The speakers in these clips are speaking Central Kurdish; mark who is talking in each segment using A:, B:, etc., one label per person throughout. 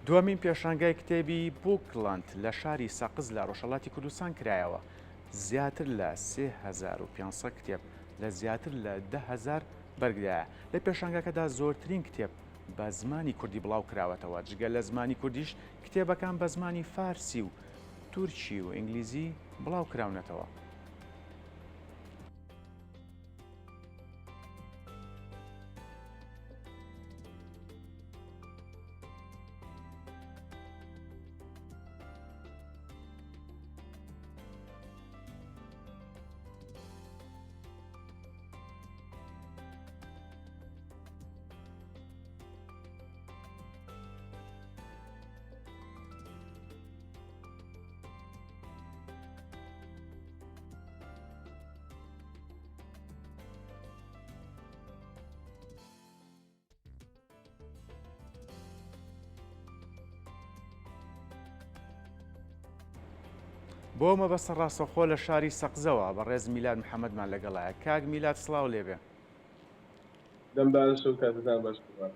A: دووەمین پێشانگای کتێبی بووکڵەند لە شاری سەقز لە ڕۆژهەڵاتی کوردستان کرایەوە. زیاتر لە 3500 کتێب لە زیاتر لە 10,000 بەرگدایە. لە پێشانگاکەدا زۆرترین کتێب بە زمانی کوردی بڵاو کراوەتەوە، جگە لە زمانی کوردیش کتێبەکان بە زمانی فارسی و تورکی و ئینگلیزی بڵاو کراونەتەوە. بۆ مەبەستە ڕاستەوخۆ لە شاری سەقزەوە بەڕێز میلاد محەممەدمان لەگەڵایە کاک میلاد سڵاو لێبێ.
B: دەم باش و کاتتان باش قوربان.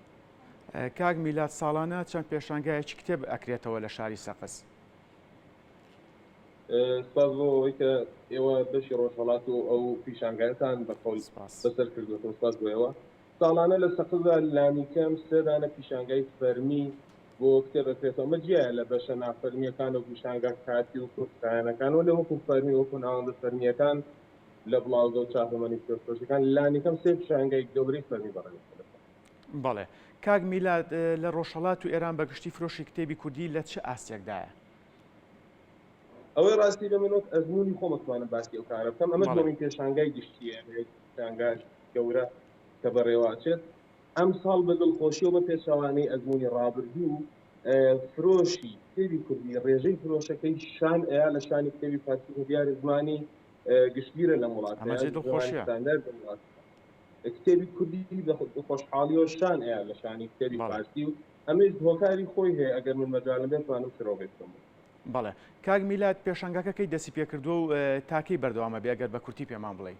A: کاک میلاد ساڵانە چەند پێشانگایەکی کتێب ئەکرێتەوە لە شاری سەقز؟
B: سپاس بۆ ئەوەی کە ئێوە بەشی ڕۆژهەڵات و ئەو پیشانگایەتان بە قەول بەسەر کردووەتەوە سپاس بۆ ئێوە. ساڵانە لە سەقزدا لانیکەم سێ دانە پیشانگای فەرمی بۆ کتێب ئەکرێتەوە، ئەمە جیایە لە بەشە نافەرمییەکان و پیشانگا کاتی و کورتخایەنەکان، وەلێ وەکو فەرمی وەکو ناوەندە فەرمییەکان لە بڵاوگە و چاپەمەنی کتێبفرۆشیەکان لانیکەم سێ پیشانگای گەورەی فەرمی بەڕێوەدەبرێت.
A: بەڵێ. کاک میلاد، لە ڕۆژهەڵات و ئێران بە گشتی فرۆشی کتێبی کوردی لە چ ئاستێکدایە؟
B: ئەوەی ڕاستی بێ من وەک ئەزموونی خۆم ئەتوانم باسی ئەو کارە بکەم، ئەمە دووەمین پێشانگای گشتییە، پێشانگای گەورە کە بەڕێوە ئەچێت. ئەمساڵ بە دڵخۆشیەوە بە پێچەوانەی ئەزموونی ڕابردوو فرۆشی کتێبی کوردی ڕێژەی فرۆشەکەی شان ئەیا لە شانی کتێبی فارسی کە دیارە زمانی گشتگیرە لەم وڵاتە
A: ئەمە جێی دڵخۆشیە.
B: ستاندارد لەم وڵاتە. کتێبی کوردی بە خۆشحاڵیەوە شان ئەیا لە شانی کتێبی
A: بەڵێ.
B: فارسی و ئەمەیش هۆکاری خۆی هەیە ئەگەر من مەجالم بێت توانم شرۆڤەی بکەم.
A: بەڵێ کاک میلاد پێشانگاکە کەی دەستی پێکردووە و تا کەی بەردەوامە بێ ئەگەر بە کورتی پێمان بڵێی؟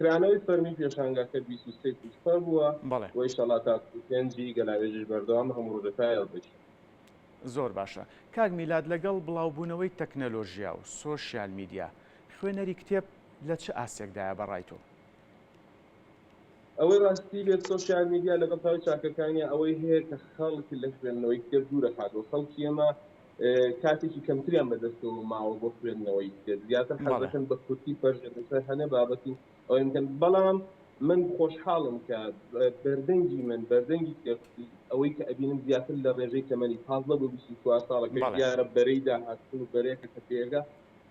B: کرانەوەی فەرمی پێشانگاکە 23 پووشپەڕ بووە
A: بەڵێ.
B: و ئیشەڵا تا 25 گەلاوێژیش بەردەوامە هەموو ڕۆژێ تا یازدەی شەو.
A: زۆر باشە کاک میلاد لەگەڵ بڵاوبوونەوەی تەکنەلۆژیا و سۆشیال میدیا خوێنەری کتێب لە چ ئاستێکدایە بە ڕای تۆ؟
B: ئەوەی ڕاستی بێت سۆشیال میدیا لەگەڵ تەواوی چاکەکانیا ئەوەی هەیە کە خەڵک لە خوێندنەوەی کتێب دوور ئەخاتەوە خەڵکی ئێمە کاتێکی کەمتریان بەدەستەوە ماوە بۆ خوێندنەوەی کتێب زیاتر حەز دەکەن بە کورتی پەرژێن لەسەر هەنێ بابەت و ئەوەی بکەن بەڵام من خۆشحاڵم کە بەردەنگی من بەردەنگی کتێب ئەوەی کە ئەبینم زیاتر لە ڕێژەی تەمەنی 15 بۆ 24 ساڵە کە دیارە بەرەی داهاتوو و بەرەیەکە کە پێگە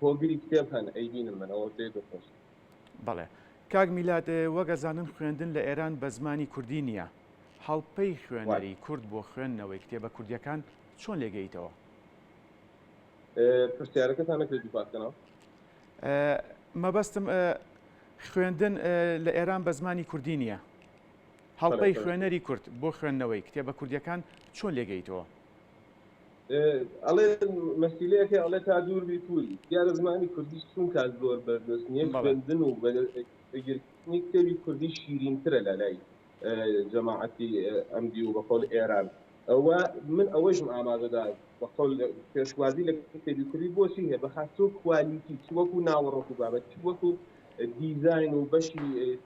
B: هۆگری کتێب هەن ئەیبینم من ئەوە جێی دڵخۆشی.
A: بەڵێ کاک میلاد وەک ئەزانن خوێندن لە ئێران بە زمانی کوردی نییە هەڵپەی خوێنەری کورد بۆ خوێندنەوەی کتێبە کوردیەکان چۆن لێگەیتەوە؟
B: پرسیارەکەتان نەکرێت دووپات کەنەوە؟
A: مەبەستم خوێندن لە ئێران بە زمانی کوردی نییە هەڵپەی خوێنەری کورد بۆ خوێندنەوەی کتێبە کوردیەکان چۆن لێگەیتەوە؟
B: ئەڵێ مەسیلەیەکە ئەڵێ تا دوور بی پوری دیارە زمانی کوردی چونکە زۆر بەردەست نییە خوێندن و گرتنی کتێبی کوردی شیرینترە لە لای جەماعەتی ئەمدی و بەقۆل ئێران و من ئەوەیشم ئاماژەدا بەقۆل پێشوازی لە کتێبی کوردی بۆچی هەیە بە خاستۆ quality چ وەکو ناوەڕۆک و بابەت چ وەکو دیزاین و بەشی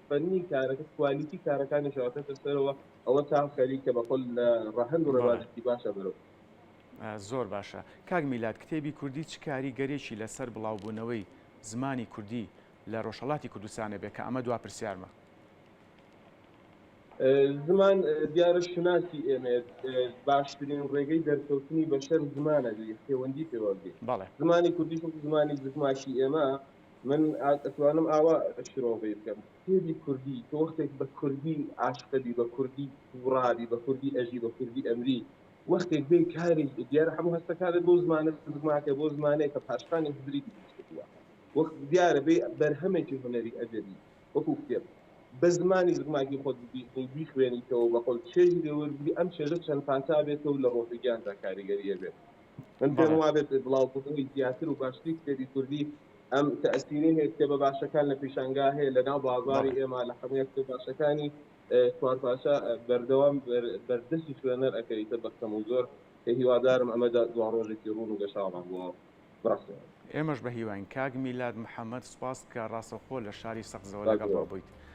B: فەنی کارەکە quality کارەکانی شەوەکەتە سەرەوە ئەوە تا خەریکە بە قۆل لە ڕەهەند و ڕێبازێکی باشە بەرەو.
A: زۆر باشە کاک میلاد کتێبی کوردی چ کاریگەرێکی لە سەر بڵاوبوونەوەی زمانی کوردی لە ڕۆژهەڵاتی کوردستانە بێ کە ئەمە دوا پرسیارمە؟
B: زمان دیارە شوناسی ئێمەیە باشترین ڕێگەی دەرکەوتنی بەشەر زمانە پەیوەندی پێوە بێ
A: بەڵێ
B: زمانی کوردیش وەکو زمانی زگماکی ئێمە من ئەتوانم ئاوا شرۆڤەی بکەم کتێبی کوردی تۆ وەختێک بە کوردی عاشقەبی بە کوردی تووڕابی بە کوردی ئەژی بە کوردی ئەمری وەختێک بێ کاری دیارە هەموو هەستەکانت بۆ زمانە زگماکە بۆ زمانێک کە پاشخانی هزری دروست کردووە وەخت دیارە بێ بەرهەمێکی هونەری ئەدەبی وەکو کتێب بە زمانی زگماکی خۆت بیخوێنیتەوە بە خۆت چێژی لێ وەربگری ئەم چێژە چەند پانتا بێتەوە لە ڕۆح و گیاندا کاریگەریە بێت من پێم وابێت بڵاوکردنەوەی زیاتر و باشتری کتێبی کوردی ئەم تەئسیرەی هەیە کتێبە باشەکان لە پیشانگا هەیە لە ناو بازاری ئێمە لە هەموو کتێب باشەکانی چوارپارچە بەردەوام بەردەستی خوێنەر ئەکەویتە بە کەم و زۆر. کە هیوادارم ئەمە دواڕۆژێکی ڕوون و گەشاوەمان بۆ بڕەخسێنێت.
A: ئێمەش بە هیواین. کاک میلاد محەمەد سوپاس کە ڕاستەوخۆ لە شاری سەقزەوە لەگەڵمان بوویت.